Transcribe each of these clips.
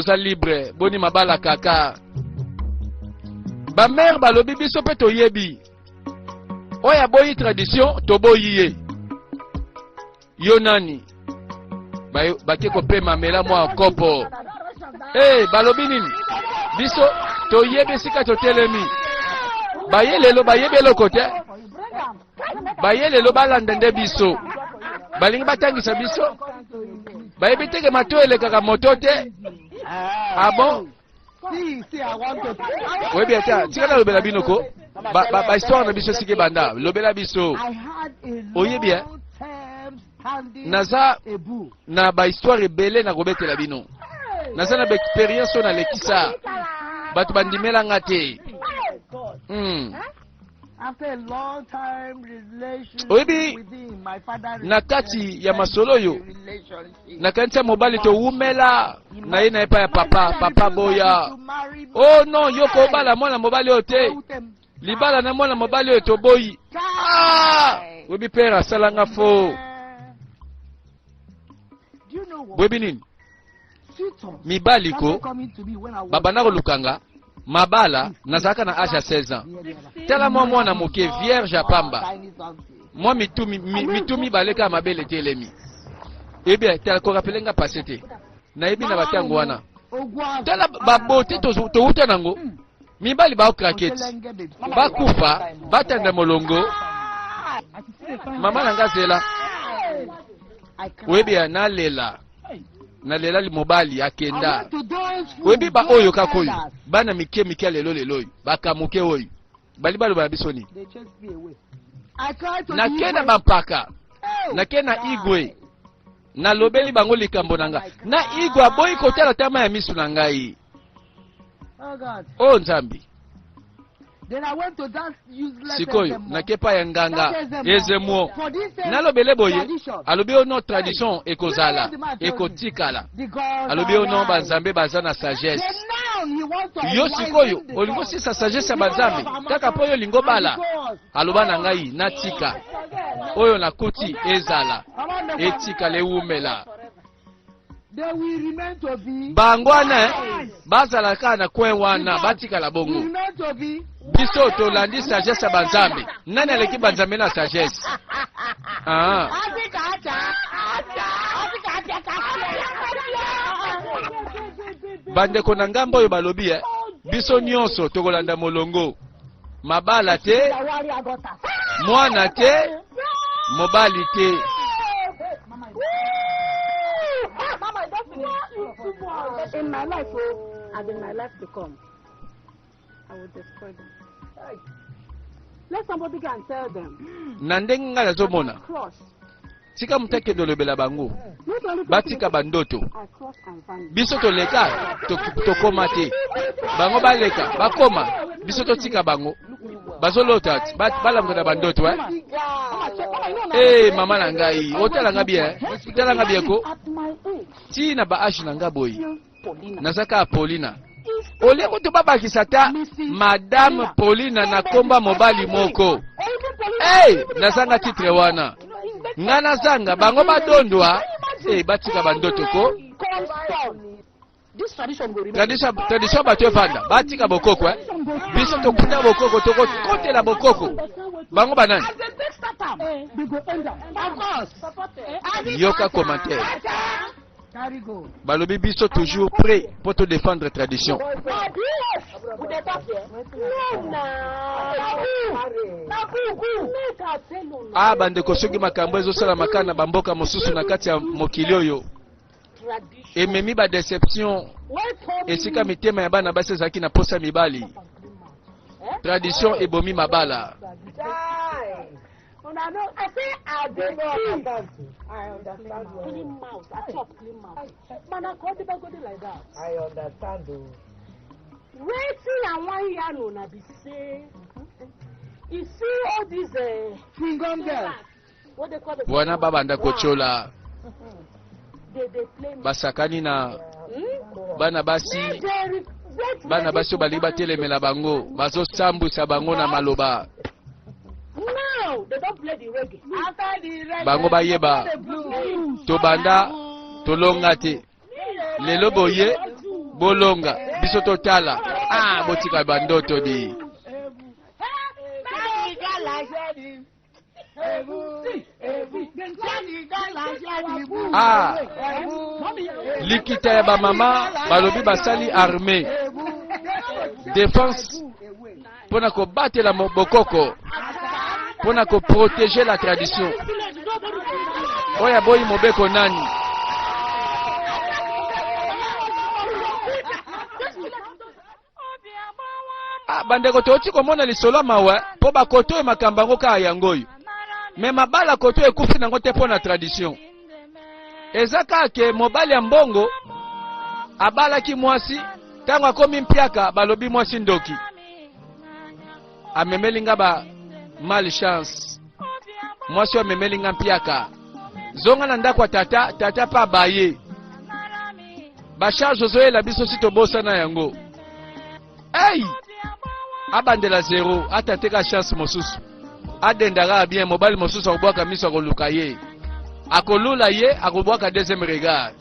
Toza libre, boni mabala kaka. Ba mère balobi biso mpe toyebi. Oyo aboyi tradition toboyi ye. Yo nani? Bake kopema mela mwa kopo. Hey, balobi nini? Biso toyebi esika totelemi. Baye lelo bayebi eloko te. Baye lelo balanda nde biso. Balingi batangisa biso. Bayebi teke mato elekaka moto te. Ah bon? Oyebi ata tika nalobela bino ko ba, ba, ba histoire na biso esika ebanda lobela biso oyebi eh? Naza na ba histoire ebele na kobetela bino. Naza na ba experience oyo nalekisa bato bandimela nga te. Oyebi, na kati ya masolo oyo nakanisi ya mobali towumela na ye na epai ya papa papa boya oh non yo kobala mwana mobali oyo te libala na mwana mobali oyo toboyi ah! Oyebi pere asalanga fo boyebi nini mibali ko babanda kolukanga mabala nazalaka na age ya 16 ans tala mwa mwana moke vierge ya pamba mwa mitu mitu mibale kaka mabele etelemi ebi tala korapele nga passe te nayebi na batango wana tala babote towuta nango mibali baokrake ti bakufa batanda molongo mama na nga zela oyebi ya nalela nalela mobali akenda oyebi ba oyo kaka oyo bana mike mike ya lelo lelo oyo bakamuke oyo bali baloba na biso nini nake na bampaka nake na igwe nalobeli bango likambo na nga na igwe aboyi kotala tama ya misu na ngai o oh, nzambe sikoyo nake epai ya nganga ezemuo nalobele boye alobi oyo no tradition ekozala ekotikala alobi oyo no banzambe baza na sagesse yo sikoyo olingi osisa sagesse ya banzambe kaka mpo oyo olingi obala aloba na ngai natika oyo nakuti ezala etikala ewumela bango wana eh, bazala kaka na coin wana batikala bongo biso tolandi sagesse ya banzambe nani aleki banzambe na sagesse ah. Bandeko na ngambo oyo balobi eh, biso nyonso tokolanda molongo mabala te mwana te mobali te. In my life, oh, and in my life to come, I will destroy them. Let somebody go and tell them. Na ndenge ngai nazomona tika moto akende olobela bango batika bandoto biso toleka tokoma te bango baleka bakoma biso totika bango bazolota balamuka na bandoto eh? Hey, eh, mama na ngai otala nga bien otala nga bien ko ti na ba age na nga boye naza kaka Paulina olie kutu babakisa ata madame Paulina na komba mobali moko hey, nazanga titre wana nga nazanga bango badondwa hey, batika bandoto ko tradition tradition bato evanda batika bokoko eh? Biso tokunda bokoko tokotela bokoko bango banani yoka commentaire balobi biso toujours prêt mpo to défendre tradition. Ah bandeko soki makambo ezosalama kaka na bamboka mosusu na kati ya mokili oyo ememi ba deception esika mitema ya bana basi ezalaki na posa mibali tradition ebomi mabala. Wetin I wan yarn una be say, you see all these chewing girls. Wana babanda kotyola basakani na bana basi bana basi oyo balingi batelemela bango bazosambwisa bango na maloba bango bayeba tobanda tolonga te lelo boye. Bolonga biso totala. Ah, botika bandoto di. Ah, likita ya bamama balobi basali armée défense mpo na kobatela bokoko, mpo na koprotéger la tradition. Oyo aboyi mobeko nani? Ah, bandeko touti komona lisolo ya mawa mpo bakoto oyo makambo yango kaka yango oyo me mabala koto ekufi nango te mpo na tradition. Eza kaka ke mobali ya mbongo abalaki mwasi, ntango akomi mpiaka balobi mwasi ndoki, amemeli nga ba malchance, mwasi oyo amemeli nga mpiaka, zonga na ndako ya tata, tata pa baye ba charge ozoyela biso si tobosana yango. Hey! Abandela zero, atateka chance mosusu, adendaka bien, mobali mosusu akobwaka miso, akoluka ye, akolula ye, akobwaka deuxième regard,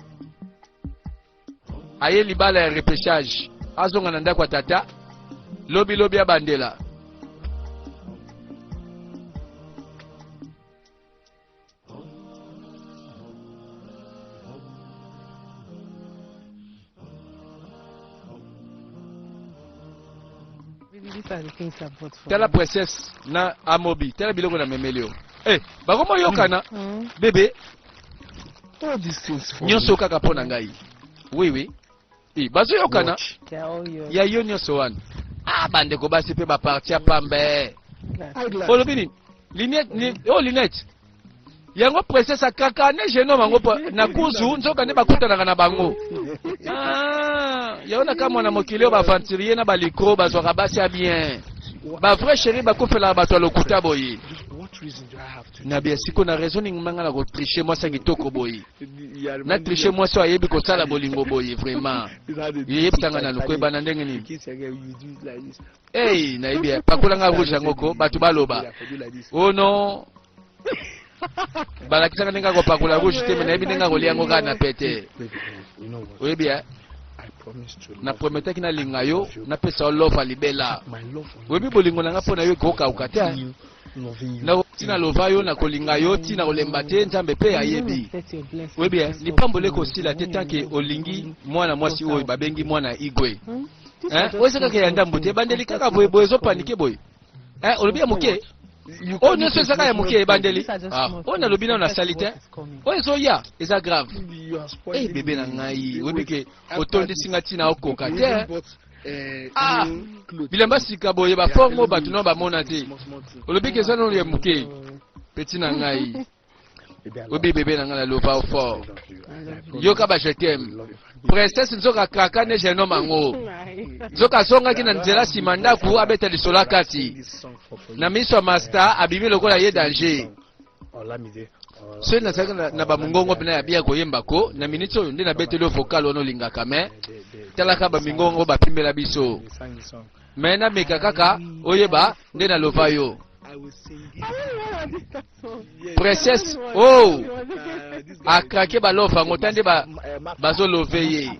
aye libala ya repêchage, azonga na ndako ya tata, lobi lobi abandela. Tala princesse na amobi, tala biloko na memeli yo. Eh, bakomoyokana bebe nyonso kaka mpo na ngai. Oui oui. Eh, bazoyokana ya yo nyonso wana. Ah, bandeko basi mpe baparti ya pambe. Olobi nini? Lunette ni, oh lunette. Yango princesse akaka ne jeune homme yango na kuzu nzoka nde bakutanaka na bango. Ah, yango na kamwa na mokili oyo baaventurier na balicro bazwaka basi ya bien. Ba vrai chéri bakufelaka bato ya lokuta boye. Na bia siko na raisonning manga na kotricher mwasi ya kitoko boye. Na tricher mwasi oyo ayebi kosala bolingo boye vraiment. Yebisanga na lokoyeba na ndenge nini? Hey, nayebi pakola nga rouge yango ko bato baloba. Oh non. Balakisaka ndenge akopakola rouge te, me nayebi ndenge akolia yango kaka na pete. Oyebi eh? Na prometaki nalinga yo, napesa yo love ya libela. Oyebi bolingo na nga mpo na yo ekokauka te. Ntina lova yo, nakolinga yo ntina kolemba te, Nzambe mpe ayebi. Oyebi eh? Lipamboli ekosila te tant que olingi mwana mwasi oyo babengi mwana Igwe. Oyo eza kaka ya ndambo te, ebandeli kaka boye boye ezopanike boye. Olobi ya moke, oyo nyonso ezaka ya moke ebandeli. Oyo nalobi nano nasali te, oyo ezoya eza grave. Eh bebe na ngai, oyebi ke otondisi nga ntina okoka te. Ah, bilamba sika boye ba forme oyo bato nano bamona te. Olobi ke eza nano ya moke, petit na ngai. Oyebi bebe na ngai na lova fort. Yoka ba je t'aime. Princesse nzoka kraka ne jeune homme yango. Nzoka azongaki na nzela nsima ndako abeta lisolo kati. Na miso ya master abimi lokola ye danger. Soki nazalaki na bamongongo mpena ya bia koyemba ko na minute oyo nde nabeteli yo vocal wana olingaka, me talaka bamingongo bapimbela biso, me nameka kaka oyeba nde nalova yo. Princesse oh akrake balova yango ta nde bazolove ye.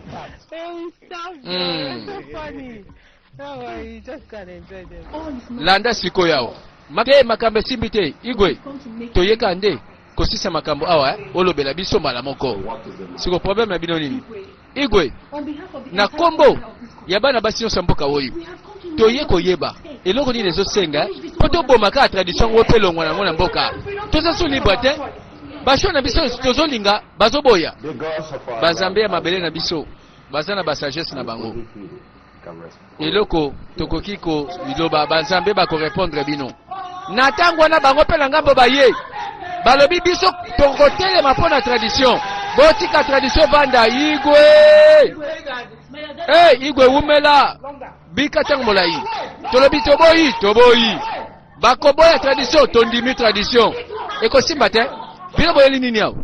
Landa sikoyo awa te, makambo esimbi te. Igwe toyeka nde kosisa makambo awa, olobela biso mbala moko. Siko problème na bino nini? Igwe, na kombo ya bana basi nyonso ya mboka oyo, toye koyeba eloko nini ezosenga mpo toboma kaka tradition yango mpe elongwa nango na mboka. Toza so libre te, basho na biso tozolinga bazoboya. Bazambe ya mabele na biso baza na basagesse na bango. Eloko tokoki koloba, banzambe bakorepondre bino na ntango wana. Bango mpe na ngambo baye balobi biso tokotelema mpo na tradition, botika tradition vanda. Igwe hey, Igwe wumela bika ntango molai. Tolobi toboyi, toboyi, bakoboya tradition, tondimi tradition, ekosimba te. Bino boyeli nini awa?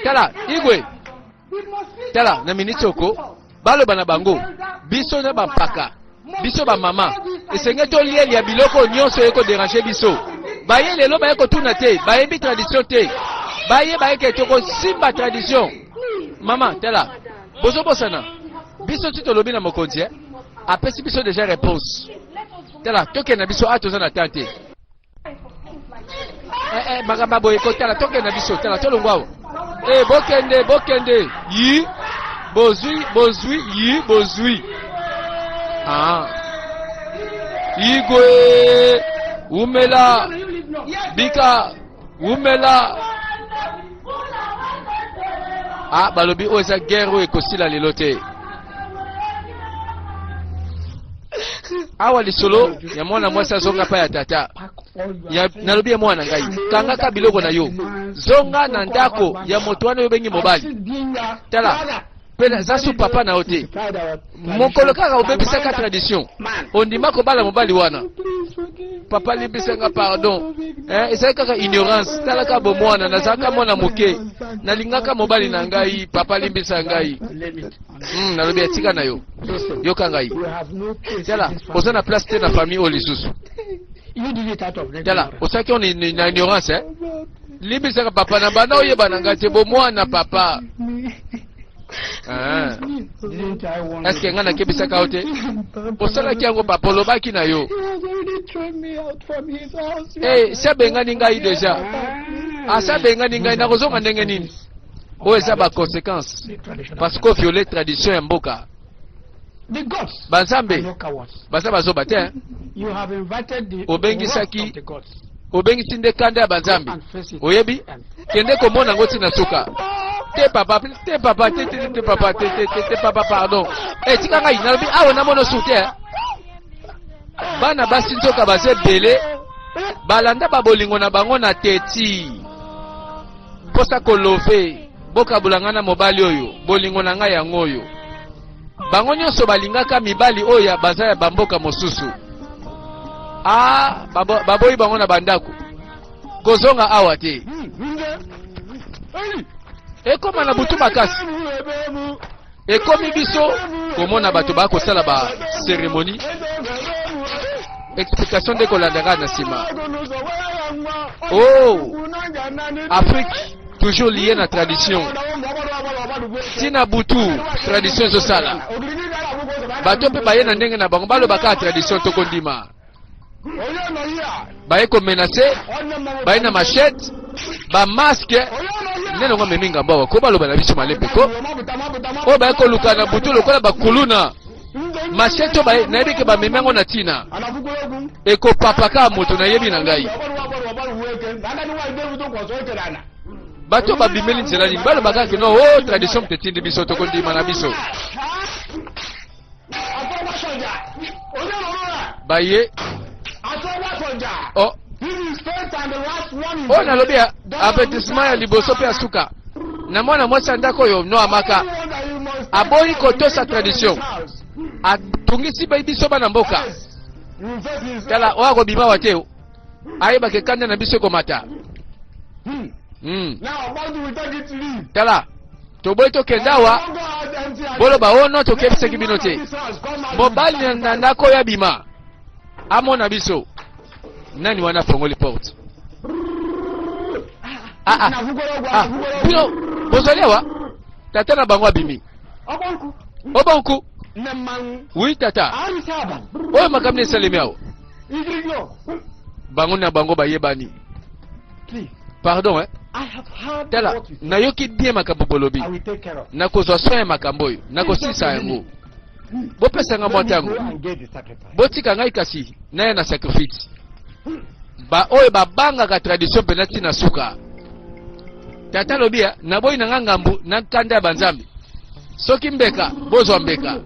Tala Igwe, tala na miniti oko baloba na bango, biso na bampaka, biso bamama esenge tolielia biloko nyonso ekoderange biso. Baye lelo baye kotuna te, bayebi tradition te, baye bayeke tokosimba tradition. Mama tala, bozobosana. Biso ti tolobi na mokonzi eh? Apesi biso deja réponse. Tala, tokende na biso, a toza na temps te. Eh, eh, makambo ya boye kotala, tokende na biso, tala, tolongwa awa. Eh, bokende, bokende. Yi, bozwi, bozwi, yi, bozwi. Ah. Igwe, umela, bika, umela. Ah, balobi oyo eza guerre oyo ekosila lelo te. Awa lisolo ya mwana mwasi azonga pa ya tata. Ya, nalobi ya mwana ngai, kangaka biloko na yo, zonga na ndako ya moto wana oyo obengi mobali. Tala, mpe naza su papa na yo te. Mokolo kaka obebisaka tradition, ondima kobala mobali wana. Papa limbisa nga pardon. Eh, ezali kaka ignorance. Talaka bomwana, nazalaka mwana moke. Nalingaka mobali na ngai, papa limbisa ngai. Nalobi atika na yo. Yoka ngai. Tala, oza na place te na famille oyo lisusu. Tala, osalaki yo na ignorance, eh? Limbisaka papa na bana oyeba na ngai te bomwana papa. Ah. Est-ce que ngai nakebisaka yo te? Osalaki yango papa, olobaki na yo. Eh, si abengani ngai deja. Asi abengani ngai, nakozonga ndenge nini? Oyo eza ba conséquences. Parce que violer tradition ya mboka. Banzambe baza bazoba te. Obengisaki, obengisi nde kanda ya banzambe. Oyebi? Kende komona yango ntina suka. Te papa, te papa, te te te papa, te te te te papa, pardon. Eh, tika ngai, nalobi awa namono su te. Bana basi nzoka baza ebele, balanda ba bolingo na bango na teti. Posa kolove, bokabola ngai na mobali oyo, bolingo na ngai yango oyo. Bango nyonso balingaka mibali oyo ya baza ya bamboka mosusu. Ah, baboyi bango na bandako. Kozonga awa te. Ekoma na butu makasi. Ekomi biso komona bato bakosala ba cérémonie. Explication nde kolandaka na nsima. Oh, Afrique toujours liée na tradition. Tina butu tradition ezosala. Bato mpe baye na ndenge na bango balobaka tradition tokondima. Baye komenace, baye na machette, ba masque, nde nango amemi ngambo awa ko baloba na biso malembe ko. Oyo baye koluka na butu lokola bakuluna. Machette oyo nayebi ke bamemi yango na ntina. Ekopapa kaka moto nayebi na ngai. Bato babimeli nzela nini? Baloba kaka ke no, oh, tradition moto etindi biso tokondima na biso. Baye oh. Oyo nalobi ya avertissement ya liboso mpe ya suka na mwana mwasi ya ndako oyo no amaka aboyi kotosa tradition, atungisi biso bana mboka. Tala oyo akobima wa te, ayebaka ekanda na biso ekomata. Tala toboyi tokende awa, boloba ono tokebisaki bino te. Mobali na ndako oyo abima amona biso. Nani wana afongoli porte? Ah, ah. Ah, bino bozali awa? Tata na bango abimi. Obonku. Oui tata. Oyo makambo esalemi awa. Bango na bango bayebani. Pardon, eh? Tala, nayoki bien makambo bolobi. Nakozwa soin ya makambo oyo. Nakosilisa yango. Bopesa nga mwa ntango. Botika ngai kasi naya na sacrifice. Ba oyo babangaka tradition mpenza ntina suka. Tata alobi ya, naboyi na nga ngambu na nkanda ya banzambe. Soki mbeka, bozwa mbeka.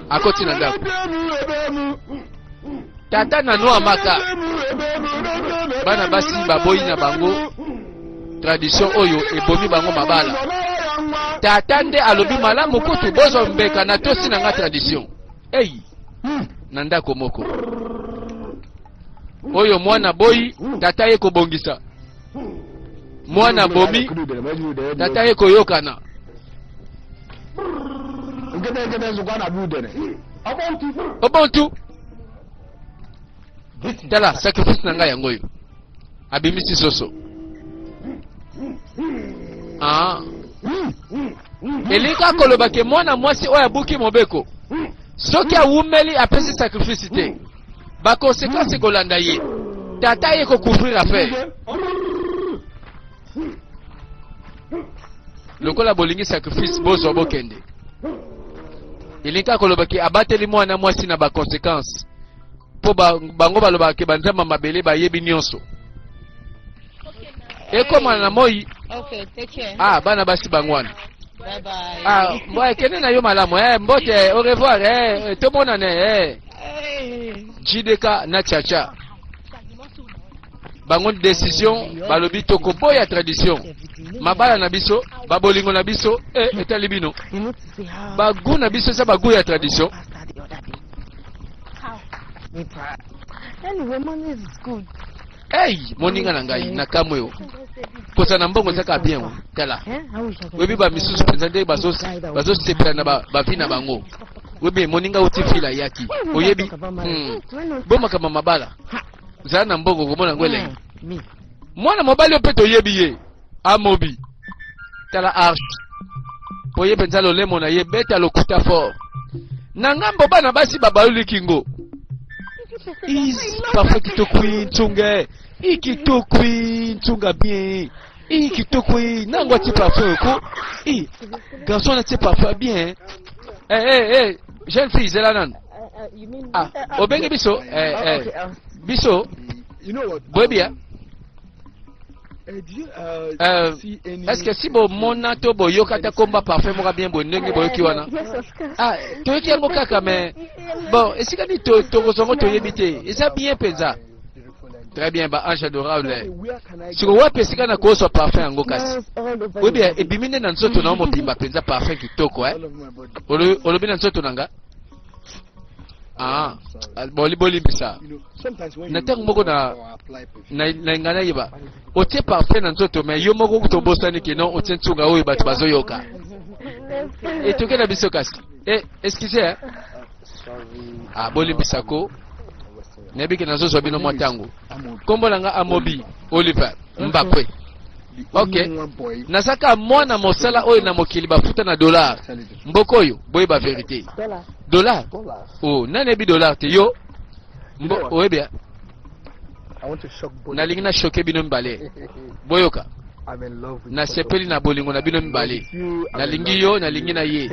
Akoti na ndako. Tata na no amaka. Bana basi baboyi na bango tradition oyo ebomi bango mabala. Tata nde alobi malamu kutu bozwa mbeka na tosi na nga tradition. Ei, na ndako moko. Oyo mwana boyi, tata ye kobongisa. Mwana bomi, tata ye koyokana. Obontu. Tala sacrifice na ngai yango oyo. Abimisi soso. Ah. Elingi kaka koloba ke mwana mwasi oyo abuki mobeko, soki awumeli apesi sacrifice te, ba conséquences ekolanda ye. Tata ye ko couvrir affaire. Lokola bolingi sacrifice, bozwa bokende. Elingi kaka koloba ke abateli mwana mwasi na ba conséquences. Mpo bango balobaka ke banzambe ya mabele bayebi nyonso. Ekoma na moi. Okay, take care. Ah, bana basi bango wana. Bye bye. Ah, mbo ekende na yo malamu. Eh, mbote, au revoir. Eh, tomonane. Eh. Hey. JDK na Chacha. Bango décision balobi tokoboya tradition. Mabala na biso, babolingo na biso, eh, etali bino. You need to see how Bagu na biso eza bagu ya tradition. pastor the other day. Anyway, money is good. Hey, moninga na ngai na kamwe yo. Kozala na mbongo ezaka bien o. Tala. Eh? I wish I could. Oyebi ba misusu mpenza nde bazosepela na bavi na bango. Oyebi moninga uti fila yaki. Oyebi? Bomakama mabala. Zala na mbongo komona yango elengi. Me. Mwana mobali oyo mpe toyebi ye. Amobi. Tala arche. Po ye mpenza lolemo na ye beta lokuta fort. Na ngambo bana basi babaluli kingo. Is parfois kitoko ntunga. Ikitoko ntunga bien. Ikitoko nango atie parfum ko. I garçon atie parfum bien. Eh eh eh jeune fille zela nanu. Ah, obengi biso eh eh biso You know what? boyebi ya Did you see any? Est-ce que si bomona to boyoka ata komba parfum moko bien boye ndenge boyoki wana? Yes, of course. Ah, toyoki yango kaka mais bon, esika nini tokozwa yango toyebi te. Eza bien mpenza. Très bien, ba ange adorable. Where can I Siko wapi esika na kozwa parfum yango kasi? Smells all over Oyebi your body. ebimi nde na nzoto na yo mobimba mpenza parfum kitoko eh. all over my body? Olobi na nzoto na nga? Ah, boli bolimbisa. You know, sometimes when Na you ntango moko na or apply perfume, na ngai nayeba otie parfum na nzoto mais yo moko tobosani ke non otie ntunga oyo bato bazoyoka. Etoke na biso kasi. Eh, excusez eh. sorry, Ah, bolimbisa ko. Nayebi ke nazozwa bino mwa ntango. Amobi, Kombo na nga Amobi Oliver Mbakwe. the Okay. only one boy. Nazaka mwana mosala oyo na mokili bafuta na dollar. Tell you the truth. Mboka oyo boyeba verité. Dollar. Dollar. Dollars. Oh, nani yebi dollar te yo? Mbo oyebi ya? I want to shock both. Nalingi na choquer bino mibale. Boyoka. I'm in love with Nasepeli na bolingo na bino mibale. you. I'm in Nalingi love yo, with nalingi you. na ye.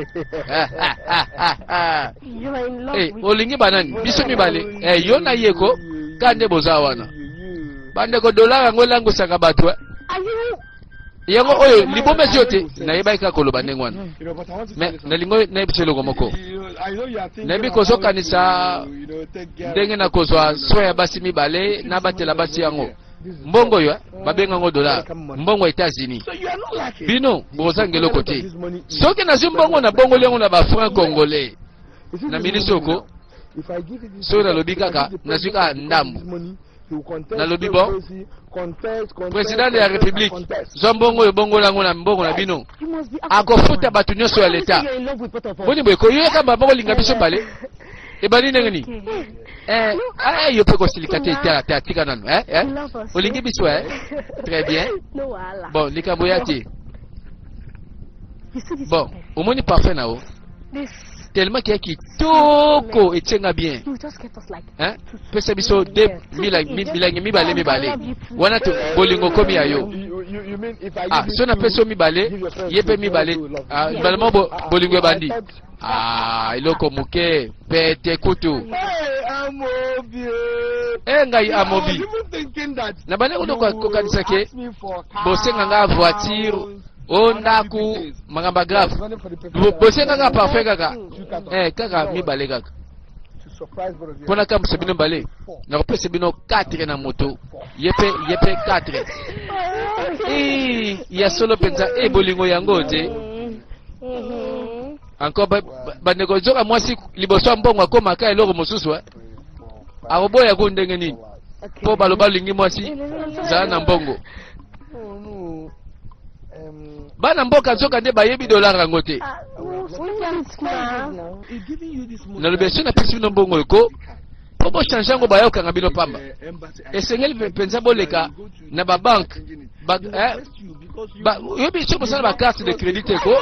You are in love Eh, with olingi banani? Biso mibale. Eh, yo na ye ko ka nde boza wana. Bandeko dollar yango elangwisaka bato eh. Are you Yango oyo liboma ezi yo te nayebaki kaka koloba ndenge wana. You know, but I want to tell Mais you something. nalingi nayebisa eloko moko. You know, I know you are thinking Nayebi of how kozokanisa to, you know, take care ndenge of na kozwa soin ya basi mibale nabatela basi yango. Mbongo oyo eh, babenga yango dollar, mbongo ya États-Unis. So you are not lacking. Bino bozanga eloko te. Soki nazwi mbongo na bongoli yango na ba franc congolais. You see Na this minisi money oko, now, if I give you this soki money, nalobi if I kaka, give the nazwi president kaka this ndambo. money, he will contest, Nalobi bon, presidency, contest, contest, président de la contest, République, contest. zwa mbongo oyo bongola yango na mbongo na bino. You must be out of your Akofuta mind. bato nyonso ya How can you say leta. you're in love with both of us? Boni boye koyoka bango linga biso mbale. Ebandi ndenge nini? Eh, ah, yo mpe kosilika te tala tala tika nanu eh eh. You love us? Olingi biso eh? Très bien. No wahala. Bon, likambo ya te. You see this Bon, perfume? omoni parfum na yo. This Tellement qu'il y a kitoko etienga bien. you just get us like Hein? Pesa biso de milangi mibale mibale. Wana to bolingo komi ya yo. You mean if I Ah, give you so na two, pesa yo mibale, give your parents ye mpe two, mibale. parents will love Ah, you. mbala moko Ah, bolingo I ebandi. thought- Ah, eloko moke pete kutu. Hey, Amobi. Eh ngai I was Amobi. even thinking that Na bande you kuno will kokanisa ke ask me for cars, bosenga nga voiture house, o other ndaku big things. makambo ya grave. Running for the president. Bosenga nga parfum kaka. Two cartons. Eh kaka You know what? mibale kaka. To surprise both of you. Mpo nakamwisa bino mibale nakopesa bino 4 na moto ye mpe ye mpe 4. Eh, ya solo mpenza e bolingo yango te. Encore bandeko zoka mwasi liboso ya mbongo akomaka eloko mosusu eh. Akoboya ku ndenge nini? Mpo baloba olingi mwasi zala na mbongo. Oh, no. Bana mboka nzoka nde bayebi dollar yango te. Ah, no, thanks, ma. Now. He's giving you this money. Nalobi esi napesi bino mbongo eko mpo bochange yango bayokanga bino pamba. Esengeli mpenza boleka na babanke ba, eh, Oyebi soki bosala bacarte de crédit te ko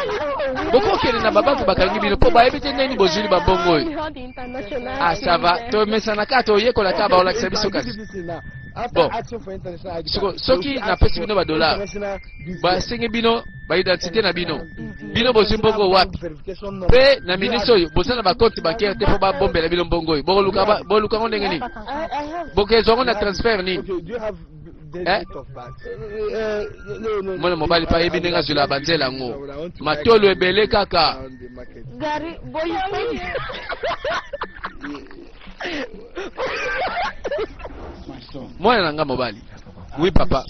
bokokende na babanke, bakangi bino mpo bayebi te ndenge bozwili babongo oyo. Ah, ça va, tomesana kaka, toyekola kaka, baolakisa biso. Kasi bon, siko soki napesi bino badollar, basengi bino baidentité na bino, bino bozwi mbongo wapi? Mpe na minisi oyo boza na bacompte bancaire te mpo babombela bino mbongo oyo, boluka ngo ndenge nini? Bokezwa ngo na transfert nini? Eh? Mwana mobali mpe ayebi ndenge azwela banzela yango, matolo ebele kaka. Gary, boy, you Mwana na nga mobali. Oui, papa.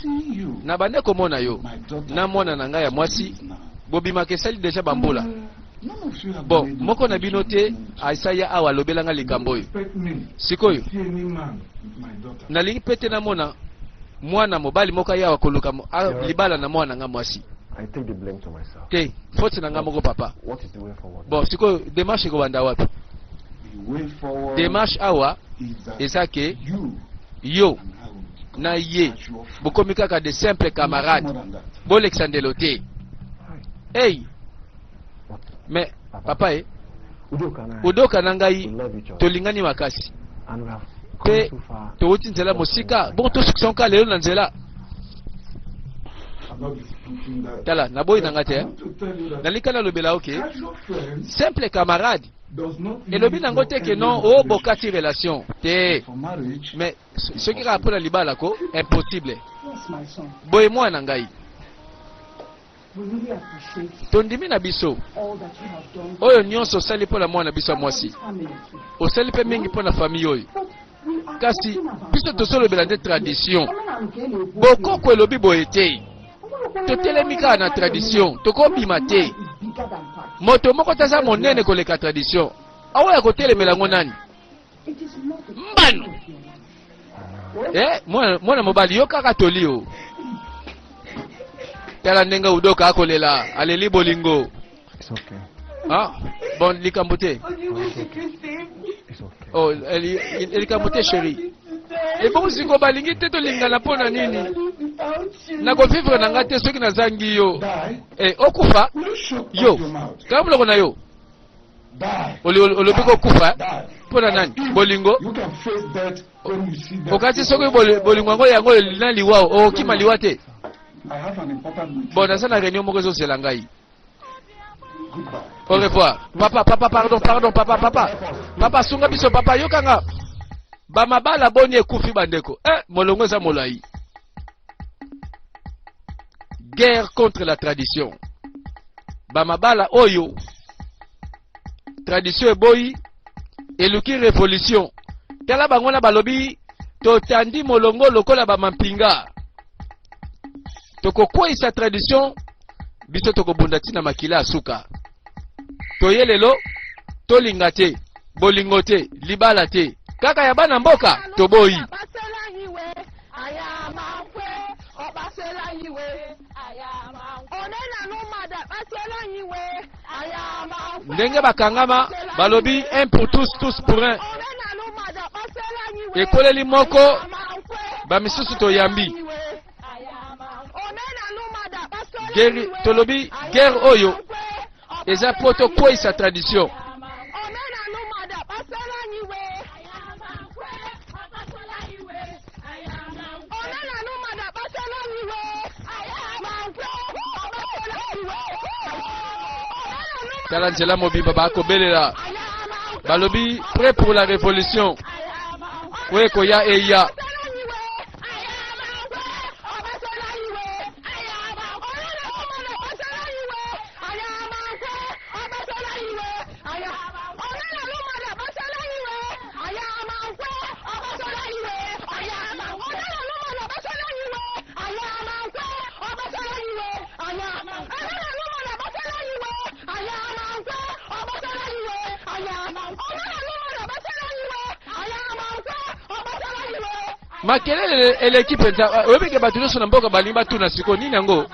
Na bande komona yo na mwana na ngai ya mwasi, bobimaka esali déjà bambula. Bon, moko na bino te asaya awa alobelanga likambo oyo. Sikoyo nalingi mpe te namona mwana mobali moko aye awa koluka libala na mwana na nga mwasi. I take the blame to myself. Te, faute na nga moko, papa. What is the way forward? Bon, sikoyo démarche ekobanda wapi? Démarche awa eza ke yo na ye bokomi kaka de simple camarade, bolekisa ndelo te. Hey, mais papa e Udoka Udoka na ngai tolingani makasi mpe towuti nzela mosika. Bongo tosukisa ngo kaka lelo na nzela. Tala, naboyi na nga te, nalika nalobela. Ok, simple camarade elobi nango te ke non, obokati relation te. Mais soki kaka mpo na libala ko, impossible. Boye mwana na ngai, tondimi na biso oyo nyonso osali mpo na mwana biso ya mwasi, osali mpe mingi mpo na famille oyo. Kasi biso tozolobela nde tradition. Bokoko elobi boye te, totelemi kaka na tradition, tokobima te. Moto moko te aza monene koleka tradition. Awa ya kotelemela yango nani? Mbano eh, mwana, mwana mobali, yo kaka toli o. Tala ndenge Udoka akolela, aleli bolingo. It's okay. Ah, bon, likambo te. It's okay. Oh, likambo te, chéri. Ebongo siko balingi te tolingana mpo na nini? Nakovivre na nga te soki nazangi yo. Eh, okufa yo, kanga monoko na yo. Olobi kokufa mpo na nani? Bolingo. Okati soki bolingo yango yango na liwa, okokima liwa te. Bon, naza na réunion moko ezozela ngai. Au revoir, papa. Papa, pardon, pardon, papa, papa, papa, sunga biso, papa, yokanga. Bamabala boni ekufi, bandeko? Eh, molongo eza molai. Guerre contre la tradition. Bamabala oyo tradition eboyi eluki révolution. Tala bango na balobi totandi molongo lokola bamampinga, tokokweyisa tradition. Biso tokobunda ntina makila ya suka. Toye lelo, tolinga te, bolingo te, libala te, kaka ya bana mboka toboyi. Ọkpasela iwe, anyị ama nkwe. Ọkpasela iwe, anyị ama nkwe. Omenala ụmụada kpasuola anyị iwe, anyị ama nkwe. Ndenge bakangama, balobi un pour tous, tous pour un. Omenala ụmụada kpasuola anyị iwe. Ekoleli moko, anyị ama nkwe. bamisusu toyambi. Omenala ụmụada kpasuola Guerre, anyị iwe. tolobi guerre oyo eza mpo tokweyisa tradition. Omenala ụmụada kpasuola anyị iwe. Omenala ụmụada kpasuola anyị iwe. Ọkpasuola anyị iwe. Tala nzela mobimba bakobelela, balobi prêt pour la révolution. Oyo ekoya eya. Makelele eleki mpenza. Oyebi ke bato nyonso na mboka balingi batuna sikoyo nini yango.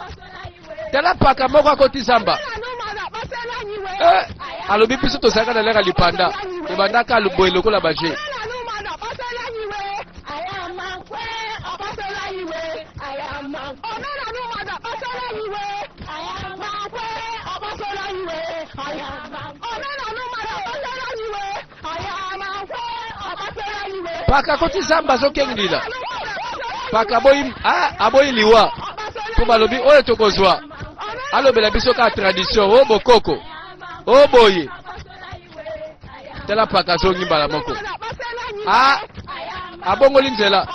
Tala paka moko akoti zamba. Eh, alobi biso tozalaka na lere lipanda, tobandaka boye lokola baje. Paka akoti zamba azokengdila. Paka aboyi, ah, aboyi liwa. Mpo balobi oyo tokozwa. Alobela biso kaka tradition, o bokoko, o boye. Tala paka azongi mbala moko. Ah, abongoli nzela.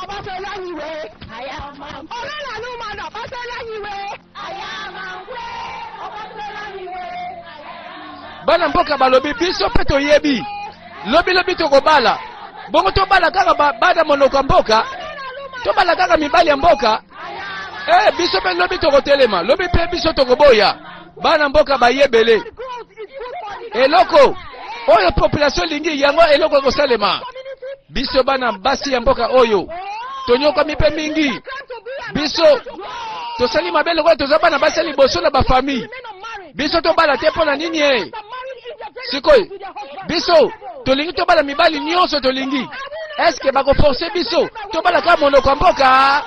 Bana mboka balobi biso mpe toyebi lobi lobi tokobala bongo tobala kaka bana monoko ya mboka tobala kaka mibali ya mboka eh, biso mpe lobi tokotelema lobi mpe biso tokoboya bana mboka bayebele eloko oyo population elingi yango eloko ekosalema biso bana basi ya mboka oyo tonyokwami mpe mingi biso tosali mabe lokola toza bana basi ya liboso na bafamille biso tobala te mpo na nini e sikoyo biso tolingi tobala mibali nyonso tolingi eske bakoforce biso tobala kaka monoko ya mboka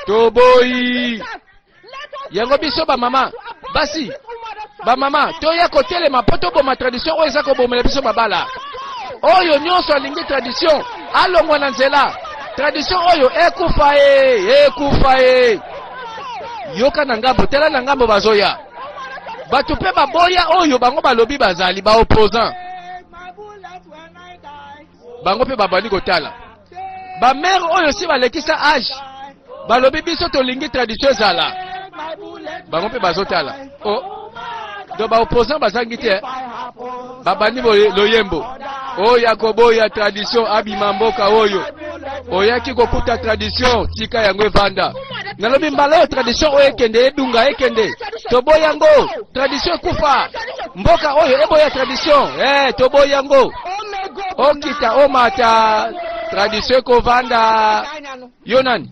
toboyi yango biso bamama basi bamama toya kotelema mpo toboma tradition oyo eza kobomela biso mabala oyo nyonso alingi tradition alongwa na nzela tradition oyo ekufa e ekufa e yoka na ngambo tala na ngambo bazoya bato mpe baboya oyo bango balobi bazali baopposant bango mpe babandi kotala bamere oyo si balekisa age balobi biso tolingi tradition ezala bango mpe bazotala o oh. do baopposant bazangi te babandi loyembo oyo akoboya tradition abima mboka oyo oyaki kokuta tradition tika yango evanda nalobi mbala oyo tradition oyo ekende edunga ekende toboyi yango tradition ekufa mboka oyo eboya tradition eh, toboyi yango okita omata tradition ekovanda yo nani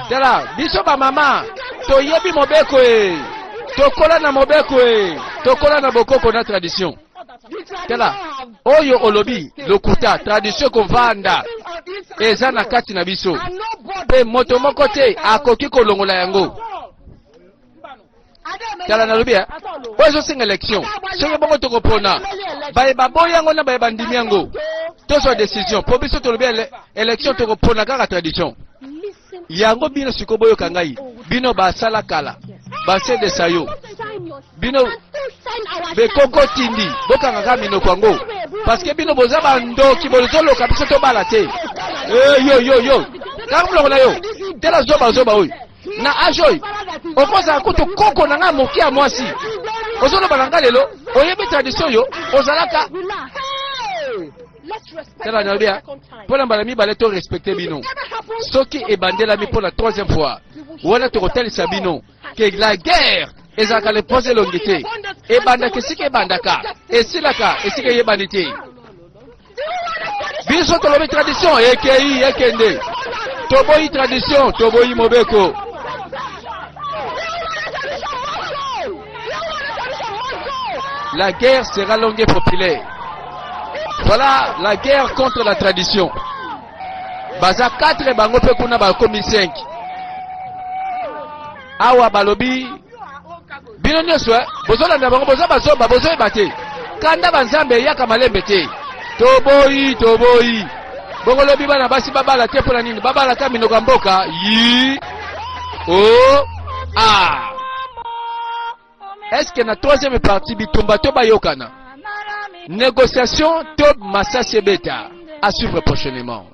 tala biso bamama toyebi mobeko e tokola na mobeko e tokola na bokoko na tradition tala oyo olobi lokuta tradition ekovanda eza na kati na biso mpe moto moko te akoki kolongola yango tala nalobi eh? oyo ezosenga élection soki bongo tokopona baye baboyi yango na baye bandimi yango tozwa décision mpo biso tolobi élection tokopona kaka tradition yango bino sikoyo boyoka ngai bino basala kala basedesa yo bino bekoko tindi bokanga kaka minoko yango parceke bino boza bandoki bozoloka biso tobala te eh, yo yo yo kanga monoko na yo tala zoba zoba oyo na age oyo okozala kutu koko na ngai moke ya mwasi ozoloba na ngai lelo oyebi tradition oyo ozalaka tala nalobi mpo na mbala mibale to respecte bino soki ebandelami mpo na troisième fois wana tokotalisa bino ke la guerre ezalaka lepoze elongi te ebandaka esika ebandaka esilaka esika eyebani te biso tolobi tradition ekei ekende toboyi tradition toboyi mobeko la guerre sera longue et populaire voilà la guerre contre la tradition baza 4 bango mpe kuna bakomi 5 awa balobi bino nyonso eh, bozolanda bango boza bazoba bozoyeba te kanda banzambe eyaka malembe te toboyi toboyi bongo lobi bana basi babala te mpo na nini babala ka minoko ya mboka yi o a eske na troisième partie bitumba to bayokana négociation to masasi ebeta à suivre prochainement.